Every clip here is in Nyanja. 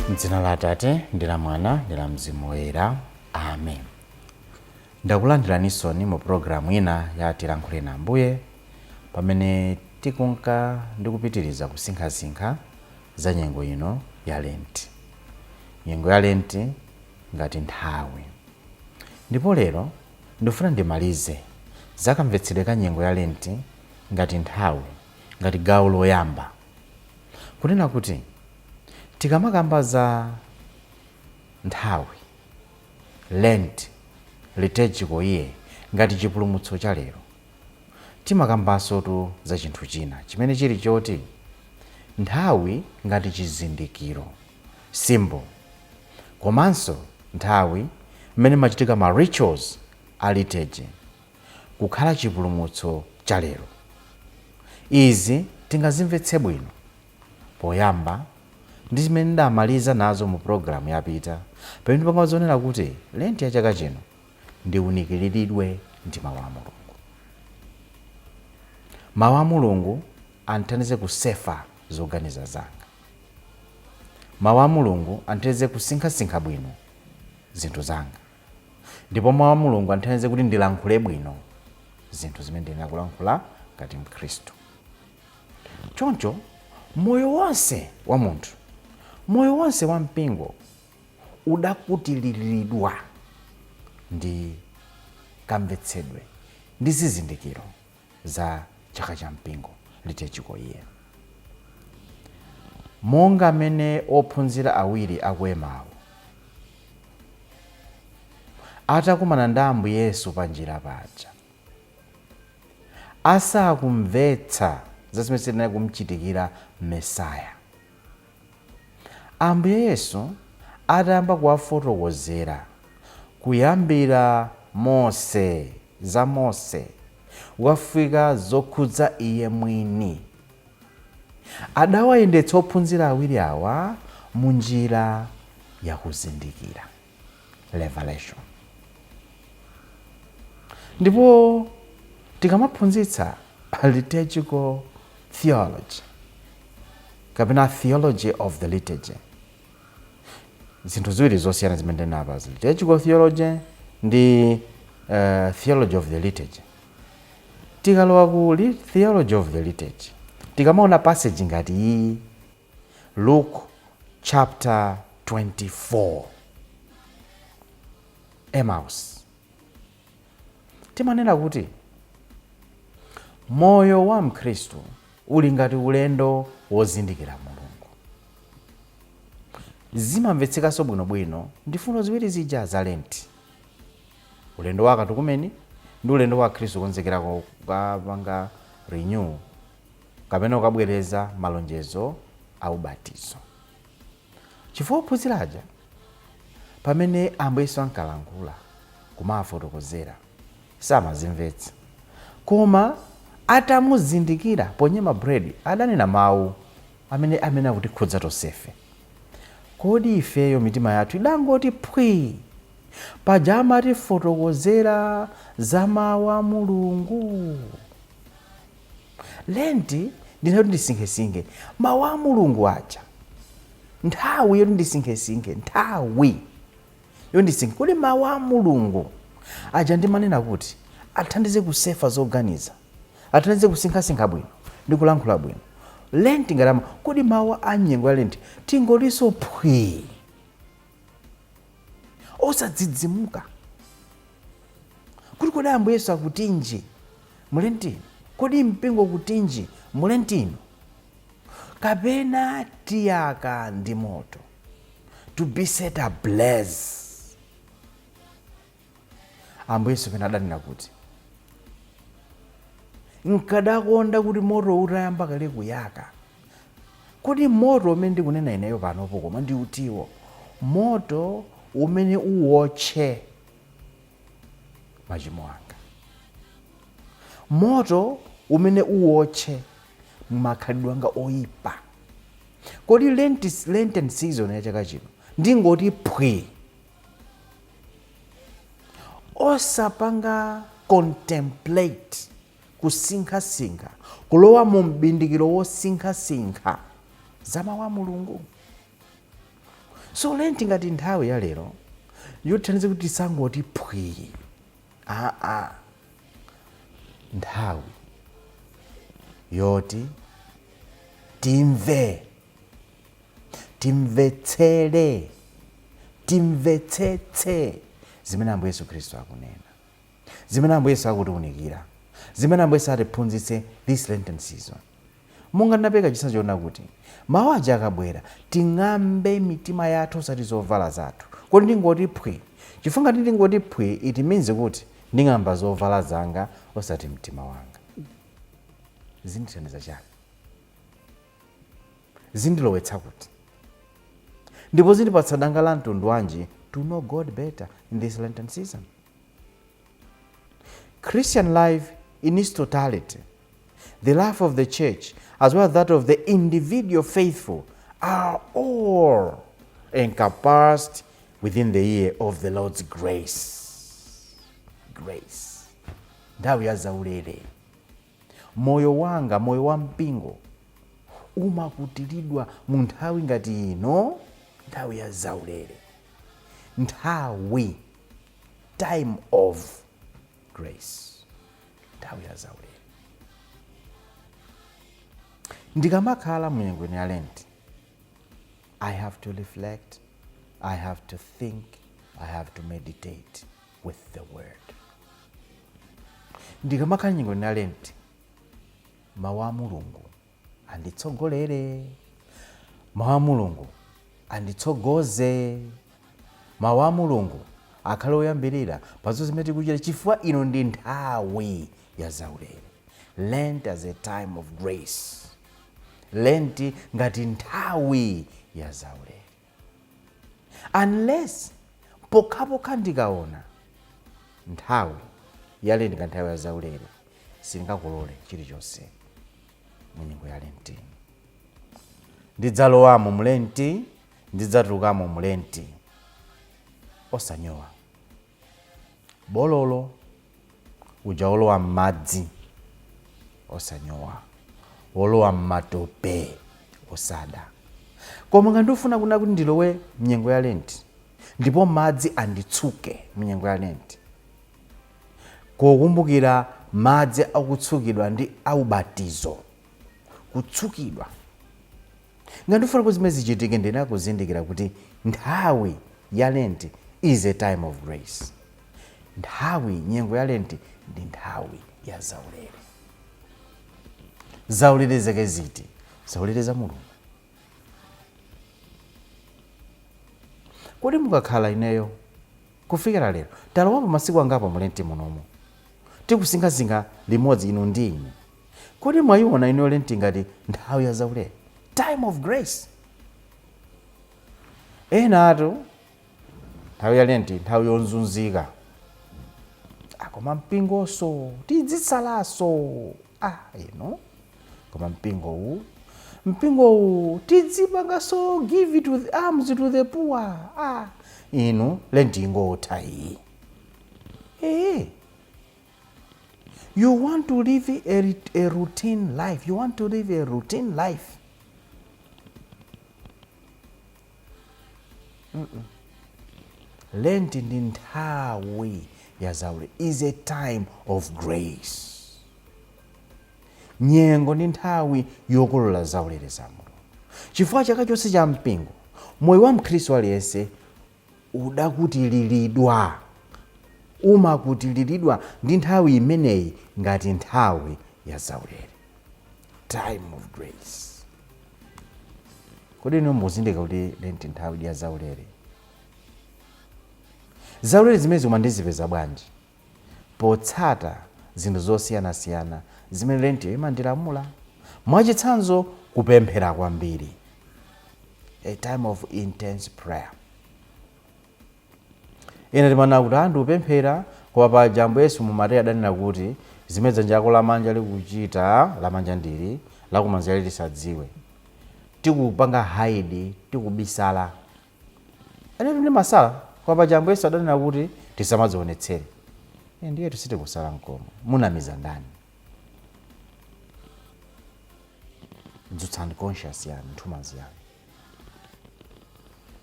M'dzina la Atate ndi la Mwana ndi la Mzimu Woyera, amen. Ndakulandiraninso mu pulogalamu ina ya Tilankhule na Ambuye, pamene tikunka ndi kupitiriza kusinkhasinkha za nyengo ino ya Lenti, nyengo ya Lenti ngati nthawi. Ndipo lero ndifuna ndimalize za kamvetsedwe ka nyengo ya Lenti ngati nthawi, ngati gawo loyamba, kunena kuti tikamakamba za nthawi, Lent, liturgical year, ngati chipulumutso cha lero, timakambansotu za chinthu china chimene chili choti nthawi ngati chizindikiro, symbol, komanso nthawi mmene machitika ma rituals a liturgy kukhala chipulumutso cha lero. Izi tingazimvetse bwino poyamba ndi zimene ndamaliza nazo mu pulogalamu yapita, pamene ndipanga zonena kuti Lenti ya chaka chino ndiunikiriridwe ndi mawu a Mulungu. Mawu a Mulungu andithandize kusefa zoganiza zanga. Mawu a Mulungu andithandize kusinkhasinkha bwino zinthu zanga, ndipo mawu a Mulungu andithandize kuti ndilankhule bwino zinthu zimene ndinena kulankhula ngati Mkhristu. Choncho moyo wonse wa munthu, moyo wonse wa mpingo udakutiriridwa ndi kamvetsedwe ndi zizindikiro za chaka cha mpingo, liturgical year. Monga mmene ophunzira awiri aku Emau atakumana ndi Ambuye Yesu pa njira paja, asakumvetsa za zimene zinali kumchitikira Mesaya, Ambuye Yesu atayamba kuwafotokozera kuyambira Mose, za Mose, kukafika zokhudza iye mwini, adawayendetsa ophunzira awiri awa mu njira yakuzindikira, revelation. Ndipo tikamaphunzitsa liturgical theology kapena theology of the liturgy, zinthu ziwiri zosiyana zimene ndinapazi, liturgical theology ndi theology of the liturgy. Tikalowa ku theology of the liturgy, tikamaona passage ngati iyi, Luke chapter 24, Emmaus, timanena kuti moyo wa Mkhristu uli ngati ulendo wozindikira Mulungu. Zimamvetsekanso bwinobwino ndi fundo ziwiri zija za Lenti, ulendo wa akatukumeni ndi ulendo wa Khristu kukonzekera kukapanga renew kapena kukabwereza malonjezo a ubatizo. Chifukwa ophunzira aja, pamene Ambuye Yesu ankalankhula kumawafotokozera, samazimvetsa, koma atamuzindikira ponyema bread, adanena mawu amene akutikhudza tonsefe: "Kodi ifeyo mitima yathu idangoti phwi paja amatifotokozera za mawu a Mulungu?" Lenti ndinati ndisinkhesinkhe mawu a Mulungu aja, nthawi yoti ndisinkhesinkhe, nthawi yoti ndisinkhesinkhe kodi mawu a Mulungu aja ndimanena kuti athandize kusefa zoganiza, athandize kusinkhasinkha bwino ndi kulankhula bwino. Lenti ngati kodi mawu a nyengo ya Lenti tingotinso phwi, osadzidzimuka kuti kodi Ambuye Yesu akutinji mulentino, kodi mpingo kutinji mulentino, kapena tiyaka ndi moto, to be set ablaze? Ambuye Yesu pena adanena kuti nkadakonda kuti moto utayamba kale kuyaka. Kodi moto umene ndikunena ineyo panopo koma ndi utiwo? Moto umene uwotche machimo anga, moto umene uwotche makhalidwe anga oyipa. Kodi Lenten season ya chaka chino ndingoti phwi, osapanga contemplate, kusinkhasinkha, kulowa mu mbindikiro wosinkhasinkha za mawu a Mulungu? So Lent ngati nthawi ya lero yothandiza kuti tisangoti phwi, aa, nthawi yoti timve, timvetsere, timvetsetse zimene Ambuye Yesu Khristu akunena, zimene Ambuye Yesu akutiunikira, zimene Ambuye Yesu atiphunzitse this Lenten season. Monga ndinapereka chitsanzo choona kuti mawu aja akabwera, ting'ambe mitima yathu, osati zovala zathu. Kodi ndingoti phwi? Chifukwa ngati ndingoti phwi, it means kuti nding'amba zovala zanga osati mtima wanga. Zindithandiza chani? Zindilowetsa kuti? Ndipo zindipatsa danga la mtundu wanji to know God better in this Lenten season? Christian life in its totality, the life of the church as well as that of the individual faithful, are all encompassed within the year of the Lord's grace. Grace, nthawi ya zaulere. Moyo wanga, moyo wa mpingo umakutiridwa mu nthawi ngati ino, nthawi ya zaulere, nthawi, time of grace, nthawi ya zaulere. Ndikamakhala mu nyengo ya Lent, I have to reflect, I have to think, I have to meditate with the word. Ndikamakhala nyengo ya Lent, mawu a Mulungu anditsogolere, mawu a Mulungu anditsogoze, mawu a Mulungu akhale oyambirira pa zonse zimene tikuchita, chifukwa ino ndi nthawi ya zaulere. Lent as a time of grace, Lent ngati nthawi ya zaulere. Unless, pokhapokha ndikaona nthawi ya Lent ngati nthawi ya zaulere, sindingakolole chilichonse mu nyengo ya Lent. Ndidzalowamo mu Lent, ndidzatulukamo mu Lent osanyowa. Bololo uja wolowa m'madzi osanyowa, wolowa m'matope osada. Koma ngati ndifuna kuna kuti ndilowe mnyengo ya Lent ndipo madzi anditsuke mnyengo ya Lent, kukumbukira madzi akutsukidwa ndi aubatizo, kutsukidwa, ngati ndifuna kuti zimene zichitike, ndinakuzindikira kuti nthawi ya Lent is a time of grace. Nthawi, nyengo ya Lent ndi nthawi ya zaulere. Zaulere zake ziti? Zaulere za Mulungu. Kodi mukakhala ineyo kufikira lero, talowapo masiku angapo mu Lent munomo, tikusinkhasinkha limodzi inu ndi ine, kodi mwayiona ineyo Lent ngati nthawi ya zaulere, time of grace? Ena atu nthawi ya Lent nthawi yozunzika. Koma mpingoso tidzitsalaso, ino koma mpingowu, mpingowu tidzipangaso give to the alms to the poor. Inu, Lent ingotha iyi. You want to live a routine life. You want to live a routine life. Lent ndi nthawi ya zaulere, is a time of grace. Nyengo ndi nthawi yokolola zaulere za Mulungu, chifukwa chaka chonse cha mpingo, moyo wa mkhristu aliyense udakutiliridwa, umakutiliridwa ndi nthawi imeneyi ngati nthawi ya zaulere, time of grace. Kodi inu muzindika kuti Lent nthawi ya zaulere? Zaulere zimene zikoma ndizipeza bwanji? Potsata zinthu zosiyanasiyana zimene Lentiyo imandilamula. Mwachitsanzo, kupemphera kwambiri, a time of intense prayer. Ena timanena kuti anthu kupemphera, koma paja Ambuye Yesu mu Mateyu adanena kuti zimene dzanja lako lamanja likuchita, lamanja ndili lakumanzere lisadziwe. Tikupanga hide, tikubisala. Anetu ndimasala kwa paja Ambuye Yesu adanena kuti tisamadzionetsere. Ndiye sitikusala nkomwe. Munamiza ndani? Dzutsani conscious yanu, nthumanzi yanu.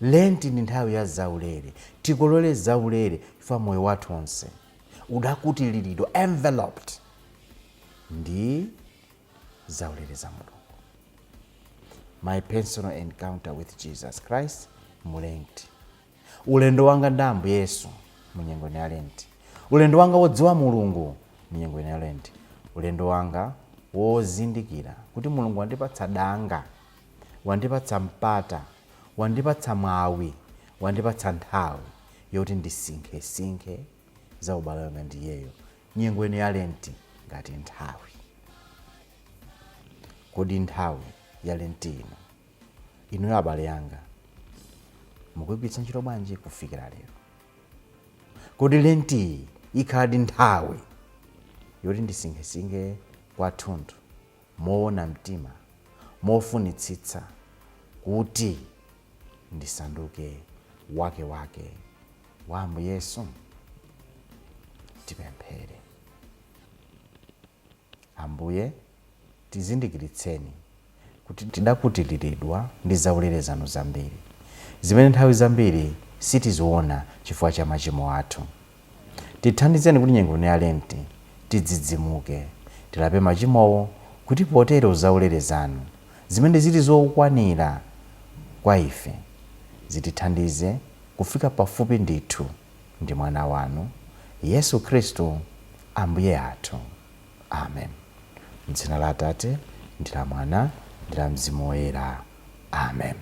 Lenti ndi nthawi ya zaulere. Tikolole zaulere chifukwa moyo wathu onse udakutiliridwa, enveloped ndi zaulere za Mulungu. My personal encounter with Jesus Christ mu Lenti, ulendo wanga ndi Ambuye Yesu mu nyengo ya Lenti, ulendo wanga wodziwa Mulungu mu nyengo ya Lenti, ulendo wanga wozindikira kuti Mulungu wandipatsa danga, wandipatsa mpata, wandipatsa mwawi, wandipatsa nthawi yoti ndisinkhesinkhe za ubale wanga ndi iyeyo nyengo ino ya Lenti ngati nthawi. Kodi nthawi ya Lenti ino, inuyo abale yanga, mukuyigwiritsa ntchito bwanji kufikira lero? Kodi Lenti ikhaladi nthawi yoti ndisinkhesinkhe kwathunthu, moona mtima, mofunitsitsa kuti ndisanduke wake wake wa Ambuye Yesu? Tipemphere. Ambuye, tizindikiritseni kuti tidakutiliridwa ndi zaulere zanu zambiri zimene nthawi zambiri sitiziona chifukwa cha machimo athu. Tithandizeni kuti nyengo ino ya Lenti tidzidzimuke, tilape machimowo, kuti potero zaulere zanu zimene zili zokwanira kwa ife zitithandize kufika pafupi ndithu ndi mwana wanu Yesu Khristu Ambuye athu. Amen. M'dzina la Atate ndi la Mwana ndi la Mzimu Woyera. Amen.